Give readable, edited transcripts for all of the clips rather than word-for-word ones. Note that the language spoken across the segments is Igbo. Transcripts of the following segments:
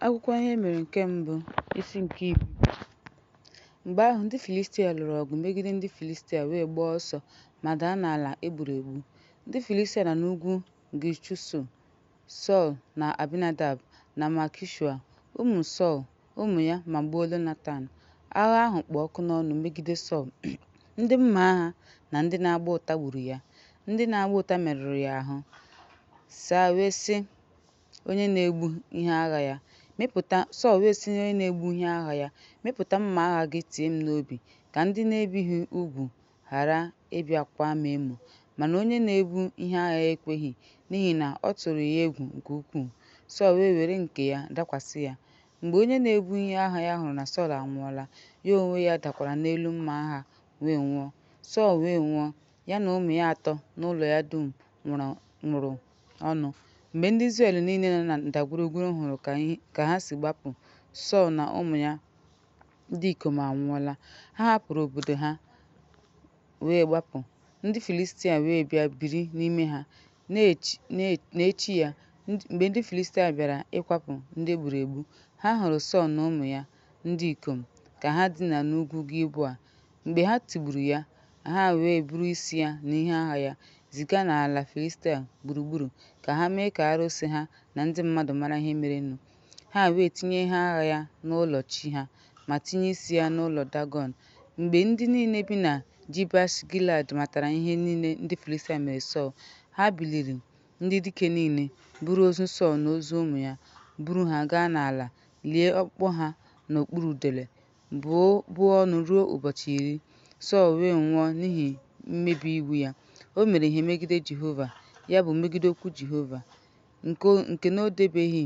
Akwụkwọ Ihe Emere nke Mbụ, isi nke iri. Mgbe ahụ, ndị Filistia lụrụ ọgụ megide ndị Filistia wee gbaa ọsọ ma daa n'ala e gburu egbu, ndị Filistia nọ n'ugwu gị chụso Sọl na Abinadab na Malkishua, ụmụ Sọl, ụmụ ya, ma gbuo Jonatan. Agha ahụ kpụ ọkụ n'ọnụ megide Sọl, ndị mma agha na ndị na-agba ụta gburu ya, ndị na-agba ụta merụrụ ya ahụ. Sọl wee sị onye na-ebu ihe agha ya, Mịpụta mma agha gị tie m n'obi, ka ndị na-ebighị ugwu ghara ịbịa kwaa m emo. Mana onye na-ebu ihe agha ya ekweghị, n'ihi na ọ tụrụ ya egwu nke ukwuu. Sọl wee were nke ya dakwasị ya. Mgbe onye na-ebu ihe agha ya hụrụ na Sọl anwụọla, ya onwe ya dakwara n'elu mma agha wee nwụọ. Sọl wee nwụọ, ya na ụmụ ya atọ na ụlọ ya dum nwụrụ ọnụ. Mgbe ndị Izrel niile nọ na ndagwurugwu hụrụ ka ha si gbapụ, Sọl na ụmụ ya ndị ikom anwụọla, ha hapụrụ obodo ha wee gbapụ, ndị Filistia wee bịa biri n'ime ha. N'echi ya, mgbe ndị Filistia bịara ịkwapụ ndị e gburu egbu, ha hụrụ Sọl na ụmụ ya ndị ikom ka ha dina n'ugwu Gilboa. Mgbe ha tigburu ya, ha wee buru isi ya na ihe agha ya, ziga n'ala Filistia gburugburu, ka ha mee ka arụsị ha na ndị mmadụ mara ihe merenụ. Ha wee tinye ihe agha ya n'ụlọ chi ha, ma tinye isi ya n'ụlọ Dagọn. Mgbe ndị niile bi na Jebesh-gilead matara ihe niile ndị Filistia mere Sọl, ha biliri, ndị dike niile, buru ozu Sọl na ozu ụmụ ya, buru ha gaa n'ala, lie ọkpụkpụ ha n'okpuru udele, buo ọnụ ruo ụbọchị iri. Sọl wee nwụọ n'ihi mmebi iwu ya; o mere ihe megide Jehova, ya bụ, megide okwu Jehova, nke na o debeghị,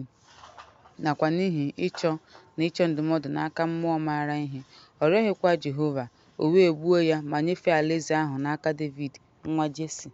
nakwa n'ihi ịchọ na ịchọ ndụmọdụ n'aka mmụọ maara ihe, ọ rịọghịkwa Jehova. O wee gbuo ya ma nyefee alaeze ahụ n'aka Devid nwa Jesi.